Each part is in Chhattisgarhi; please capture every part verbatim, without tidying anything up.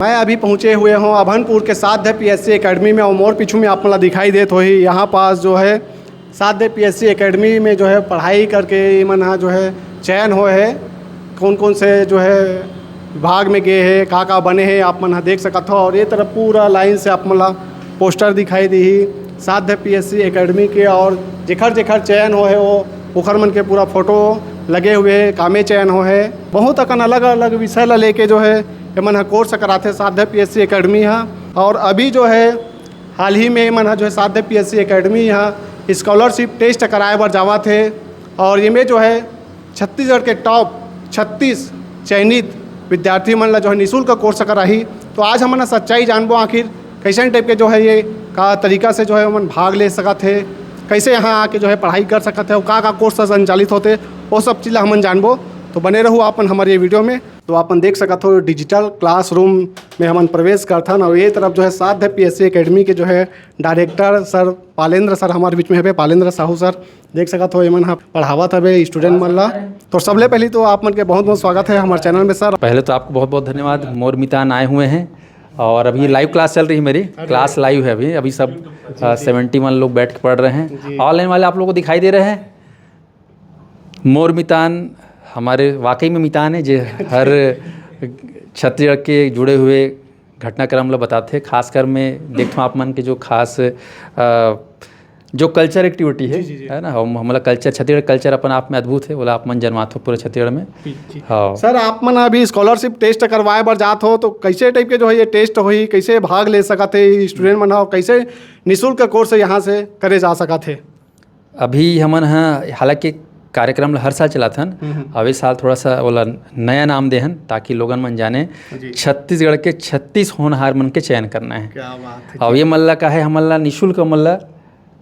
मैं अभी पहुँचे हुए हूँ अभनपुर के साध्य पीएससी एकेडमी में, और मोर पीछू में आप मन ला दिखाई देत होही, यहाँ पास जो है साध्य पीएससी एकेडमी में जो है पढ़ाई करके ये मन हा जो है चयन होए है, कौन कौन से जो है विभाग में गए हैं, का का बने हैं, आप मन हा देख सकत हो। और ये तरफ पूरा लाइन से आप मन ला पोस्टर दिखाई दी, साध्य पीएससी एकेडमी के, और जेखर जेखर चयन होए है वो ओखर मन के पूरा फोटो लगे हुए है, कामे चयन होए है। बहुत अकन अलग अलग विषय ला लेके जो है ये मन हा कोर्स कराथे साध्य पीएससी एकेडमी हा। और अभी जो है हाल ही में ये मन हा जो है साध्य पीएससी एकेडमी हा स्कॉलरशिप टेस्ट कराए बर जावत है, और ये में जो है छत्तीसगढ़ के टॉप छत्तीस चयनित विद्यार्थी मन ला जो है निःशुल्क कोर्स कराही। तो आज हमन ह सच्चाई जानबो आखिर कैसन टाइप के जो है ये का तरीका से जो है हमन भाग ले सकत है, कैसे यहाँ आके जो है पढ़ाई कर सकत है और का का कोर्स संचालित होते, वो सब चीज़ ला हमन जानबो। तो बने रहू आपन हमारे ये वीडियो में। तो आपन देख सकत हो डिजिटल क्लासरूम में हमन प्रवेश करथन और ये तरफ जो है साध्य पीएससी एकेडमी के जो है डायरेक्टर सर पालेंद्र सर हमारे बीच में हवे। पालेंद्र साहू सर, देख सकत हो एमन ह पढ़ावत हवे स्टूडेंट मन ला। तो सबले पहली तो आप मन के बहुत बहुत स्वागत है हमारे चैनल में सर। पहले तो आपको बहुत बहुत धन्यवाद, मोर मितान आए हुए हैं और अभी लाइव क्लास चल रही है मेरी। क्लास लाइव है अभी, अभी सब सेवेंटी वन लोग बैठ के पढ़ रहे हैं। ऑनलाइन वाले आप लोगों को दिखाई दे रहे हैं। मोर मितान हमारे वाकई में मितान है, जे हर छत्तीसगढ़ के जुड़े हुए घटनाक्रम ला बताथे। खासकर में देखथों आप मन के जो खास अ, जो कल्चर एक्टिविटी है, जी, जी, जी। है ना, हम हमला कल्चर, छत्तीसगढ़ कल्चर अपन आप में अद्भुत है, बोला आप मन जन्माथो पूरे छत्तीसगढ़ में। जी, जी। हाँ। सर, आप मन अभी स्कॉलरशिप टेस्ट करवाए बर जात हो, तो कैसे टाइप के जो है ये टेस्ट होही, कैसे भाग ले सकत है स्टूडेंट मन हो, कैसे निःशुल्क कोर्स यहाँ से करे जा सकत है? अभी हमन ह हालांकि कार्यक्रम ला हर साल चलाथन, हम्म, हम्म। अब इस साल थोड़ा सा ओला नया नाम देहन ताकि लोगन मन जाने जी। छत्तीसगढ़ के छत्तीस होनहार मन के चयन करना है। क्या बात है। अब ये मन ला का है, हमन ला निःशुल्क मन ला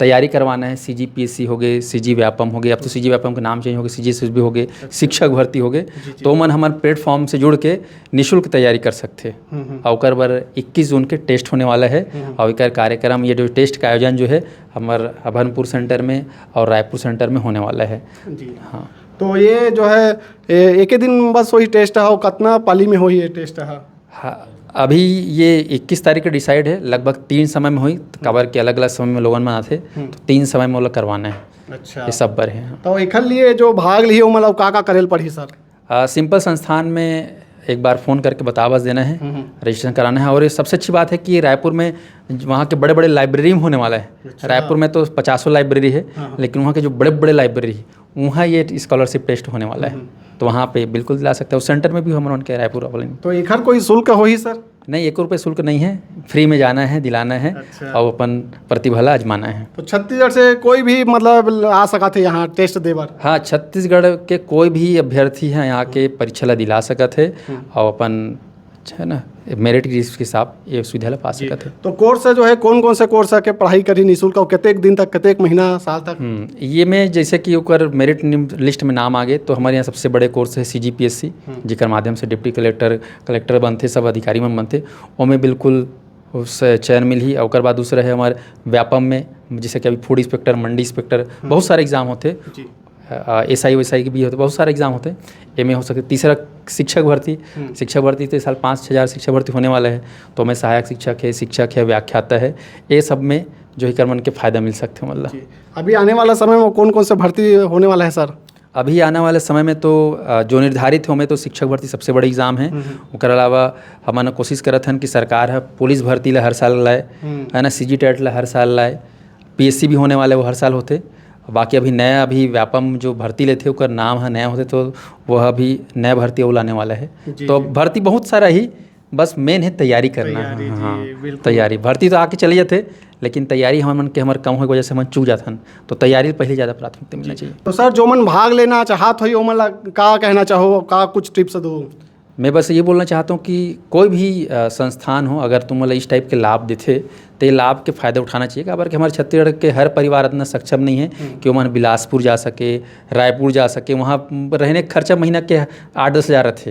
तैयारी करवाना है। सीजीपीएससी हो गए, सीजी व्यापम हो गए, अब तो सीजी व्यापम के नाम चेंज हो गए, सीजीएसएसबी हो गए, अच्छा। शिक्षक भर्ती हो गए, जी, जी। तो मन हमर प्लेटफॉर्म से जुड़ के निःशुल्क तैयारी कर सकथे। हम्म, हम्म। और ओकर बर इक्कीस जून के टेस्ट होने वाला है। हम्म। और एकर कार्यक्रम, ये जो टेस्ट का आयोजन जो है, हमर अभनपुर सेंटर में और रायपुर सेंटर में होने वाला है। जी। हाँ। तो ये जो है, ए-, एके दिन बस वही टेस्ट है, और कितना पाली में होही ये टेस्ट है? हाँ, अभी ये इक्कीस तारीख के डिसाइड है, लगभग तीन समय में होही, काबर के अलग-अलग समय में लोगन मन आथे, हम्म। तो तीन समय में ओला करवाना है। अच्छा। ये सब बर है। तो एखर लिए जो भाग लिही, ओमन ला का-का करे ल पड़ही सर? आ, सिंपल संस्थान में एक बार फ़ोन करके बतावस देना है, हम्म, हम्म। रजिस्ट्रेशन कराना है। और ये सबसे अच्छी बात है कि रायपुर में वहाँ के बड़े-बड़े लाइब्रेरी में होने वाला है। अच्छा। रायपुर में तो पचासों लाइब्रेरी है, हाँ, हाँ। लेकिन वहाँ के जो बड़े-बड़े लाइब्रेरी, वहाँ ये स्कॉलरशिप टेस्ट होने वाला है। हम्म। तो वहाँ पे बिल्कुल दिला सकते हैं। और सेंटर में भी हमन के रायपुर वाले में। तो एखर कोई शुल्क होही सर? नहीं, एको रुपये शुल्क नहीं है, फ्री में जाना है, दिलाना है अच्छा। और अपन प्रतिभा ला आजमाना है। तो छत्तीसगढ़ से कोई भी मतलब आ सकत है यहाँ टेस्ट दे बर? हाँ, छत्तीसगढ़ के कोई भी अभ्यर्थी है यहाँ के परीक्षा ला दिला सकत है हम्म। और अपन, है ना, मेरिट के हिसाब ये सुविधा ला पा जी। सकत है। तो कोर्स जो है, कौन कौन से कोर्स के पढ़ाई करही निःशुल्क और कतेक दिन तक, कतेक महीना, साल तक? हम्म, ये में जैसे कि ओकर मेरिट निम-, लिस्ट में नाम आ गए तो हमारे यहाँ सबसे बड़े कोर्स है सीजीपीएससी, हम्म। जेकर माध्यम से डिप्टी कलेक्टर, कलेक्टर बनथे, सब अधिकारी मन बनथे, ओमे बिल्कुल उस चयन मिलही। ओकर बाद दूसरा है हमारे व्यापम में, जैसे कि अभी फूड इंस्पेक्टर, मंडी इंस्पेक्टर, हम्म। बहुत सारे एग्जाम होथे। जी। अ, एसआई वैसआई के भी होथे, बहुत सारे एग्जाम होथे। एमे हो सकथे तीसरा शिक्षक भर्ती, हम्म। शिक्षक भर्ती तो इस साल पाँच छः हज़ार शिक्षक भर्ती होने वाला है, तो ओमे सहायक शिक्षक है, शिक्षक है, व्याख्याता है, ये सब में जो है एकर मन के फायदा मिल सकथे हमन ला। जी। अभी आने वाला समय में कौन कौन से भर्ती होने वाला है सर? अभी आने वाले समय में तो, अ, जो निर्धारित है, ओमे तो शिक्षक भर्ती सबसे बड़ा एग्जाम है। हम्म, हम्म। ओकर अलावा हमन कोशिश करत हन कि सरकार ह पुलिस भर्ती ला हर साल लाए, हम्म। है ना, सीजी टेट ला हर साल लाए, पीएससी भी होने वाला है, वो हर साल होथे। बाकी अभी नया, अभी व्यापम जो भर्ती लेथे, ओकर नाम ह नया होथे, तो वह अभी नया भर्ती वो लाने वाला है। जी, तो जी। भर्ती बहुत सारा ही, बस मेन है तैयारी करना। तैयारी, हाँ, जी, हाँ, बिल्कुल। तैयारी। भर्ती तो आके चले जाथे, लेकिन तैयारी हमर मन के हमर कम होए के वजह से हमन चूक जाथन, तो तैयारी पहले ज़्यादा प्राथमिकता मिलना जी। चाहिए। तो सर, जो मन भाग लेना चाहत होही, ओमन ला का कहना चाहो, का कुछ टिप्स दो? मैं बस ये बोलना चाहता हूँ कि कोई भी, अ, संस्थान हो, अगर तुम मतलब इस टाइप के लाभ देथे, तो ये लाभ के फ़ायदा उठाना चाहिए। काबर कि हमारे छत्तीसगढ़ के हर परिवार इतना सक्षम नहीं है हम्म। कि ओमन बिलासपुर जा सके, रायपुर जा सके, वहाँ रहने का खर्चा महीना के आठ दस हज़ार रहथे,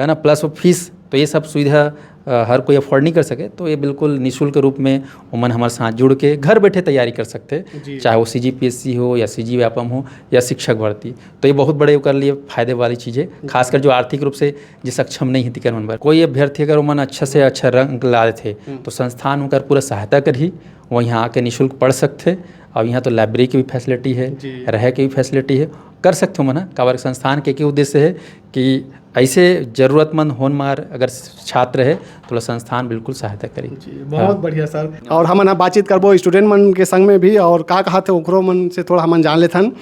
है ना, प्लस वो फीस तो ये सब सुविधा अ, हर कोई अफोर्ड नहीं कर सके, तो ये बिल्कुल निःशुल्क रूप में ओमन हमारे साथ जुड़ के घर बैठे तैयारी कर सकते हैं, जी। चाहे वो सीजीपीएससी हो या सीजी व्यापम हो या शिक्षक भर्ती। तो ये बहुत बड़े ओकर लिए फायदे वाली चीज़ है, खासकर जो आर्थिक रूप से जे सक्षम नहीं है तिकर मन बर। कोई अभ्यर्थी अगर ओमन अच्छा से अच्छा रंग ला देथे, हम्म। तो संस्थान ओकर पूरा सहायता करही। वो यहाँ आके निःशुल्क पढ़ सकथे। और यहाँ तो लाइब्रेरी की भी फैसिलिटी है, जी। रहे की भी फैसिलिटी है, कर सकथे ओमन ह। काबर संस्थान के, के उद्देश्य है कि ऐसे जरूरतमंद होनहार अगर छात्र है, तो ओला संस्थान बिल्कुल सहायता करी। जी, बहुत बढ़िया सर। और हमन ह बातचीत करबो स्टूडेंट मन के संग में भी, और का कहा थे ओकरो मन से थोड़ा हमन जान लेथन।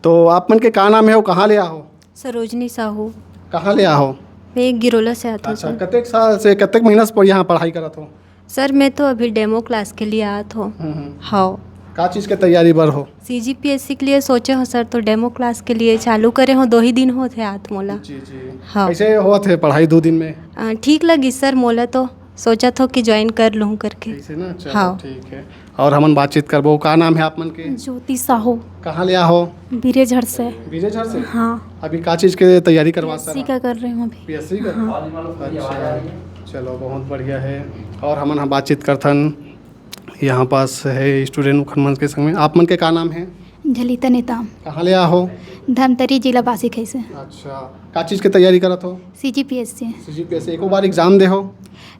तो आप मन के का नाम है और कहाँ ले आहो? सरोजनी साहू। कहाँ ले आहो? मैं गिरोला से आत हूँ, अच्छा, सर। कतेक साल से, कतेक महीना से यहाँ पढ़ाई करत हो? सर, मैं तो अभी डेमो क्लास के लिए आत हो। हम्म, हम्म। हाँ। का चीज़ के तैयारी बर हो? सीजीपीएससी के लिए सोचे हो सर, तो डेमो क्लास के लिए चालू करे हो, दो ही दिन होत हे आत मोला। जी, जी। हाँ। कैसे होत हे पढ़ाई दो दिन में? अ, ठीक लगी सर मोला, तो सोचत हो कि ज्वाइन कर लूँ करके। ऐसे ना, चलो, हाँ। ठीक है। और हमन बातचीत करबो, का नाम है आप मन के? ज्योति साहू। कहाँ ले आहो? बीरेझर से। बीरेझर से? हाँ। अभी का चीज़ के तैयारी करवा सर? पीएससी का कर रही हूँ अभी। पीएससी का? हाँ। अच्छा, चलो, बहुत बढ़िया है। और हमन ह बातचीत करथन, यहाँ पास है स्टूडेंट उखन मन के संग में। आप मन के का नाम है? झलिता नेताम। कहाँ ले आहो? धमतरी, जिला बासी खैसे। अच्छा, का चीज़ के तैयारी करत हो? सीजीपीएससी। सीजीपीएससी, एको बार एग्जाम दे हो?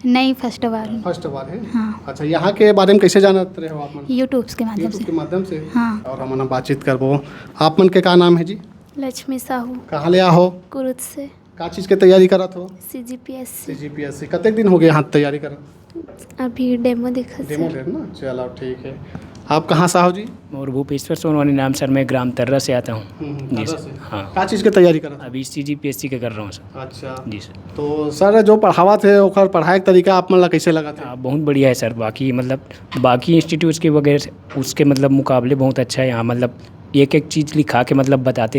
नहीं, फर्स्ट बार। फर्स्ट बार है? हाँ। अच्छा, यहाँ के बारे में कैसे जानत रहे हो आप मन? YouTube के माध्यम YouTube से। के माध्यम से? हाँ। और हमन ह बातचीत करबो। आप मन के का नाम है जी? लक्ष्मी साहू। कहाँ ले आहो? कुरुद से। का चीज़ के तैयारी करत हो? सीजीपीएससी। सीजीपीएससी। कतेक दिन हो गए यहाँ तैयारी करत? अभी डेमो देखत डेमो सर। ले ना, चलो, ठीक है। आप कहाँ से आहो जी? मोर भूपेश्वर सोनवानी नाम सर, मैं ग्राम तर्रा से आता हूँ। हम्म, जी तर्रा सर। से। हाँ। का चीज़ के तैयारी करत हो? अभी सीजीपीएससी के कर रहा हूँ सर। अच्छा। जी सर। तो सर, जो पढ़ावत है, ओकर पढ़ाई के तरीका आप मन ला कैसे लगत है? हाँ, बहुत बढ़िया है सर। बाकी मतलब बाकी इंस्टीट्यूट्स के वगैरह से, उसके मतलब मुकाबले बहुत अच्छा है यहाँ। मतलब एक एक चीज़ लिखा के मतलब बताते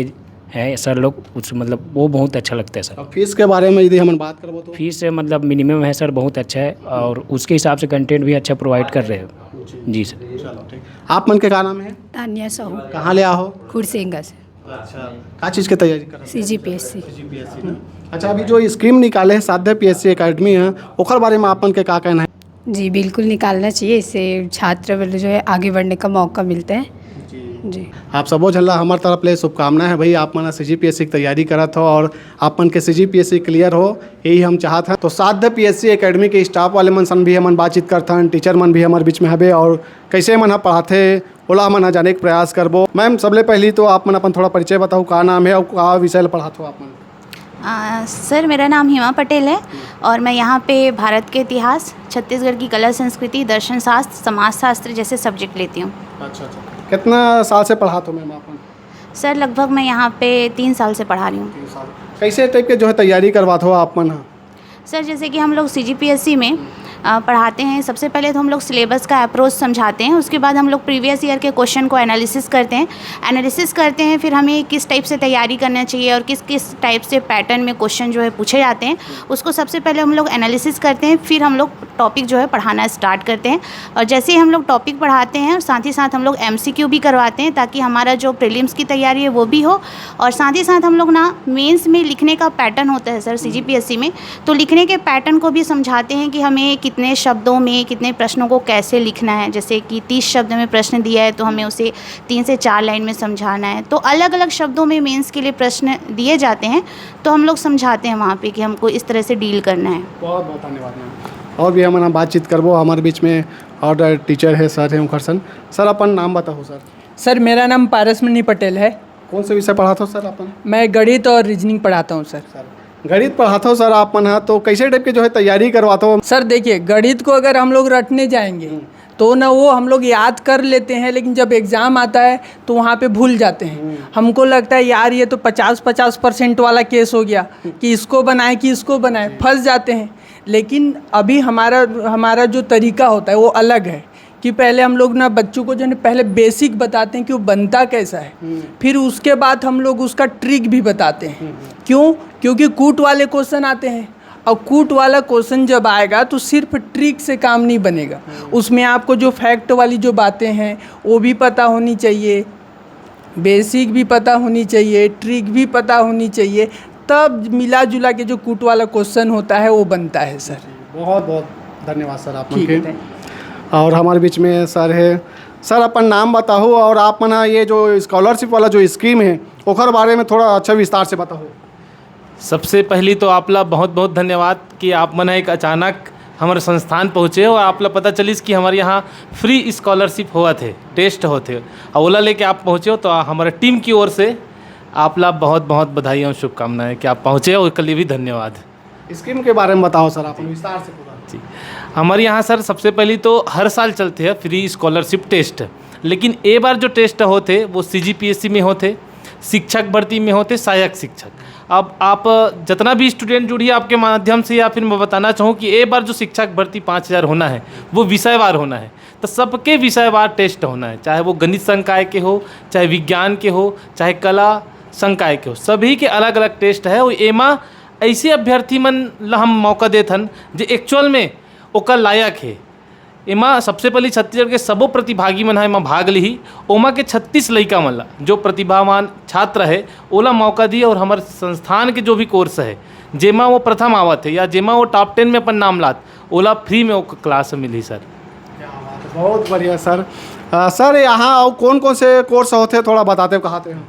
हैं सर लोग, उस मतलब वो बहुत अच्छा लगता है सर। और फीस के बारे में यदि हमन बात करबो तो? फीस है मतलब मिनिमम है सर, बहुत अच्छा है, और उसके हिसाब से कंटेंट भी अच्छा प्रोवाइड कर रहे हो। जी। जी सर। चलो, ठीक। आप मन के का नाम है? तानिया साहू। कहाँ ले आहो? खुरसेंगा से। अच्छा, का चीज़ के तैयारी कर रहे हो? सीजीपीएससी। सीजीपीएससी ना? अच्छा, अभी जो स्कीम निकाले हैं साध्य पीएससी एकेडमी है, ओकर बारे में आप मन के का कहना है? जी, बिल्कुल निकालना चाहिए, इससे छात्र बल जो है आगे बढ़ने का मौका मिलता है। जी। जी। आप सबो झन ला हमर तरफ ले शुभकामना है भाई, आप मन सीजीपीएससी की तैयारी करत हो और आप मन के सीजीपीएससी क्लियर हो, यही हम चाहत हन। तो साध्य पीएससी एकेडमी के स्टाफ वाले मन सन भी हमन बातचीत करथन, टीचर मन भी हमर बीच में हबे और कैसे मन ह पढ़ाथे, ओला हमन ह जाने के प्रयास करबो। मैम, सबले पहली तो आप मन अपन थोड़ा परिचय बताओ, का नाम है और का विषय ल पढ़ात हो आप मन? आ, सर, मेरा नाम हेमा पटेल है और मैं यहाँ पे भारत के इतिहास, छत्तीसगढ़ की कला संस्कृति, दर्शन शास्त्र, समाज शास्त्र जैसे सब्जेक्ट लेती हूँ। अच्छा, अच्छा। कितना साल से पढ़ात हो मैम आप मन? सर, लगभग मैं यहाँ पे तीन साल से पढ़ा रही हूँ। तीन साल। कैसे टाइप के जो है तैयारी करवात हो आप मन ह? सर, जैसे कि हम लोग सीजीपीएससी में अ, पढ़ाते हैं, सबसे पहले तो हम लोग सिलेबस का अप्रोच समझाते हैं, उसके बाद हम लोग प्रीवियस ईयर के क्वेश्चन को एनालिसिस करते हैं। एनालिसिस करते हैं, फिर हमें किस टाइप से तैयारी करना चाहिए और किस किस टाइप से पैटर्न में क्वेश्चन जो है पूछे जाते हैं, उसको सबसे पहले हम लोग एनालिसिस करते हैं, फिर हम लोग टॉपिक जो है पढ़ाना स्टार्ट करते हैं। और जैसे ही हम लोग टॉपिक पढ़ाते हैं, साथ ही साथ हम लोग एमसीक्यू भी करवाते हैं, ताकि हमारा जो प्रीलिम्स की तैयारी है वो भी हो और साथ ही साथ हम लोग ना मेंस में लिखने का पैटर्न होता है सर सीजीपीएससी में, तो लिखने के पैटर्न को भी समझाते हैं कि हमें कितने शब्दों में कितने प्रश्नों को कैसे लिखना है। जैसे कि तीस शब्द में प्रश्न दिया है तो हमें उसे तीन से चार लाइन में समझाना है। तो अलग-अलग शब्दों में मेंस के लिए प्रश्न दिए जाते हैं, तो हम लोग समझाते हैं वहाँ पे कि हमको इस तरह से डील करना है। बहुत बहुत धन्यवाद मैम। और भी हमन ह बातचीत करबो, हमर बीच में और टीचर है, सर है उखर सन। सर, अपन नाम बताओ सर। सर, मेरा नाम पारसमणि पटेल है। कौन से विषय पढ़ात हो सर अपन? मैं गणित और रीजनिंग पढ़ाता हूँ सर। सर, गणित पढ़ात हो सर आप मन ह, तो कैसे टाइप के जो है तैयारी करवात हो? सर, देखिए, गणित को अगर हम लोग रटने जाएंगे, हम्म। तो ना वो हम लोग याद कर लेते हैं, लेकिन जब एग्ज़ाम आता है तो वहाँ पे भूल जाते हैं। हम्म। हमको लगता है, "यार, ये तो पचास पचास परसेंट वाला केस हो गया, हम्म। कि इसको बनाए कि इसको बनाए।" जी। फंस जाते हैं। लेकिन अभी हमारा, हमारा जो तरीका होता है वो अलग है, कि पहले हम लोग ना बच्चों को जो है ना पहले बेसिक बताते हैं कि वो बनता कैसा है, हम्म। फिर उसके बाद हम लोग उसका ट्रिक भी बताते हैं। हम्म। क्यों? क्योंकि कूट वाले क्वेश्चन आते हैं, और कूट वाला क्वेश्चन जब आएगा तो सिर्फ ट्रिक से काम नहीं बनेगा, हम्म। उसमें आपको जो फैक्ट वाली जो बातें हैं वो भी पता होनी चाहिए, बेसिक भी पता होनी चाहिए, ट्रिक भी पता होनी चाहिए, सब मिला जुला के जो कूट वाला क्वेश्चन होता है, वो बनता है सर। बहुत बहुत धन्यवाद सर आप मन के। और हमारे बीच में सर है। सर, अपन नाम बताओ और आप मन ह ये जो स्कॉलरशिप वाला जो स्कीम है, ओकर बारे में थोड़ा अच्छा विस्तार से बताओ। सबसे पहली तो आप ला बहुत बहुत धन्यवाद कि आप मन ह एक अचानक हमर संस्थान पहुँचे हो और आप ला पता चलिस कि हमर यहाँ फ्री स्कॉलरशिप होवत हे, टेस्ट होत हे, और ओला लेके आप पहुँचे हो, तो हमर टीम की ओर से आप ला बहुत बहुत बधाई और शुभकामनाएं कि आप पहुँचे हो, ओकर लिए भी धन्यवाद। स्कीम के बारे में बताओ सर, आप विस्तार से पूरा। जी, हमर यहाँ सर, सबसे पहली तो हर साल चलते हैं फ्री स्कॉलरशिप टेस्ट, लेकिन ए बार जो टेस्ट होते वो सीजीपीएससी में होते, शिक्षक भर्ती में होते, सहायक शिक्षक। अब आप जितना भी स्टूडेंट जुड़ी, आपके माध्यम से या फिर मैं बताना चाहूँ कि ए बार जो शिक्षक भर्ती पाँच हज़ार होना है, वो विषयवार होना है। तो सबके विषयवार टेस्ट होना है, चाहे वो गणित संकाय के हो, चाहे विज्ञान के हो, चाहे कला संकाय के हो, सभी के अलग अलग टेस्ट है। वो एमा ऐसे अभ्यर्थी मन ला हम मौका देत हन जे एक्चुअल में ओकर लायक हे। एमा सबसे पहली छत्तीसगढ़ के सबो प्रतिभागी मन ह एमा भाग लिही। ओमा के छत्तीस लइका मन ला, जो प्रतिभावान छात्र है, ओला मौका दी और हमर संस्थान के जो भी कोर्स है, जेमा वो प्रथम आवत है या जेमा वो टॉप टेन में अपन नाम लात, ओला फ्री में वो क्लास मिलही सर। क्या बात है, बहुत बढ़िया सर। अ, सर, यहाँ और कौन कौन से कोर्स होते हैं, थोड़ा बताते हो, कहाँ पे हो?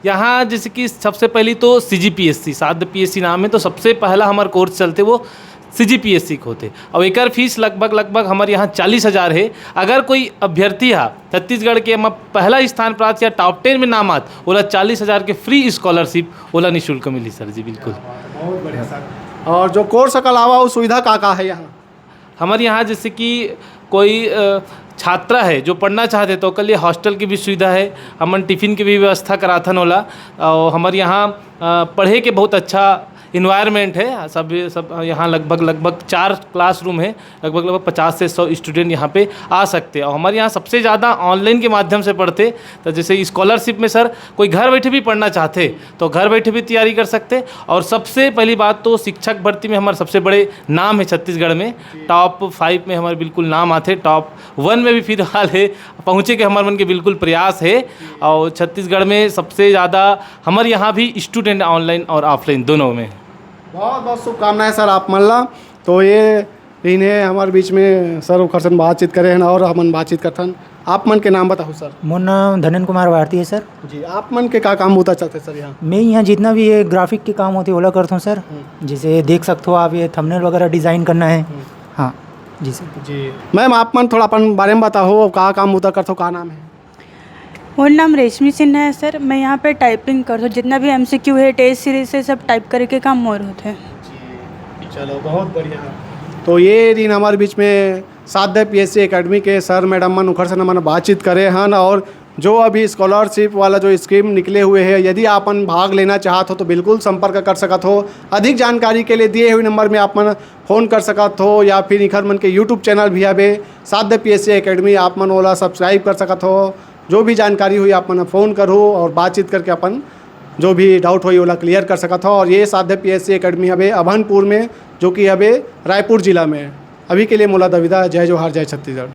यहाँ जैसे कि सबसे पहली तो सीजीपीएससी, साध्य पीएससी नाम है, तो सबसे पहला हमार कोर्स चलते वो सीजीपीएससी के होते। और एकर फीस लगभग, लगभग हमारे यहाँ चालीस हज़ार है। अगर कोई अभ्यर्थी हा छत्तीसगढ़ के म-, पहला स्थान प्राप्त या टॉप टेन में नाम आत, ओला चालीस हज़ार के फ्री स्कॉलरशिप ओला निःशुल्क मिली सर जी, बिल्कुल। बहुत बढ़िया सर। और जो कोर्स के अलावा वो सुविधा का का है यहाँ? हमर यहाँ जैसे कि कोई, अ, छात्रा है जो पढ़ना चाहते, तो ओकर लिए हॉस्टल की भी सुविधा है, हमन टिफिन की भी व्यवस्था कराथन ओला। और हमर यहाँ, अ, पढ़े के बहुत अच्छा इन्वायरमेंट है, सब, सब यहाँ लगभग, लगभग चार क्लासरूम है, लगभग, लगभग पचास से सौ स्टूडेंट यहाँ पे आ सकते हैं। और हमारे यहाँ सबसे ज़्यादा ऑनलाइन के माध्यम से पढ़ते, तो जैसे स्कॉलरशिप में सर कोई घर बैठे भी पढ़ना चाहते, तो घर बैठे भी तैयारी कर सकते। और सबसे पहली बात तो शिक्षक भर्ती में हमारे सबसे बड़े नाम है छत्तीसगढ़ में, टॉप फ़ाइव में हमारे बिल्कुल नाम आते, टॉप वन में भी फिलहाल है, पहुँचे के हमारे मन के बिल्कुल प्रयास है। और छत्तीसगढ़ में सबसे ज़्यादा हमारे यहाँ भी स्टूडेंट ऑनलाइन और ऑफलाइन दोनों में। बहुत बहुत शुभकामनाएं सर आप मन ला। तो ये इन्हें हमारे बीच में सर ओखर सन बातचीत करे हैं और हमन बातचीत करथन। आप मन के नाम बताओ सर। मोर नाम धनन कुमार भारती है सर। जी, आप मन के का काम होता चलते सर यहाँ? मैं यहाँ जितना भी ये ग्राफिक के काम होते ओला करता हूँ सर। हम्म। जैसे देख सकते हो आप, ये थंबनेल वगैरह डिज़ाइन करना है। हम्म। हाँ जी सर। जी मैम, आप मन थोड़ा अपन बारे में बताओ, का काम होता करते हो, का नाम है? मोर नाम रेशमी सिन्हा है सर। मैं यहाँ पे टाइपिंग करता हूँ, जितना भी एमसीक्यू है, टेस्ट सीरीज है, सब टाइप करके काम मोर होते हैं। जी, चलो, बहुत बढ़िया। तो ये दिन हमारे बीच में साध्य पीएससी एकेडमी के सर मैडम मन उखर से मन बातचीत करे हन और जो अभी स्कॉलरशिप वाला जो स्कीम निकले हुए है, यदि आपन भाग लेना चाहत हो तो बिल्कुल संपर्क कर सकत हो। अधिक जानकारी के लिए दिए हुए नंबर में आप मन फ़ोन कर सकत हो या फिर इखर मन के यूट्यूब चैनल भी हवे साध्य पीएससी एकेडमी, आप मन ओला सब्सक्राइब कर सकत हो। जो भी जानकारी होही आप मन फ़ोन करहू और बातचीत करके अपन जो भी डाउट होही ओला क्लियर कर सकत हो। और ये साध्य पीएससी एकेडमी हवे अभनपुर में, जो कि हवे रायपुर जिला में। अभी के लिए मोला दविदा, जय जोहार, जय छत्तीसगढ़।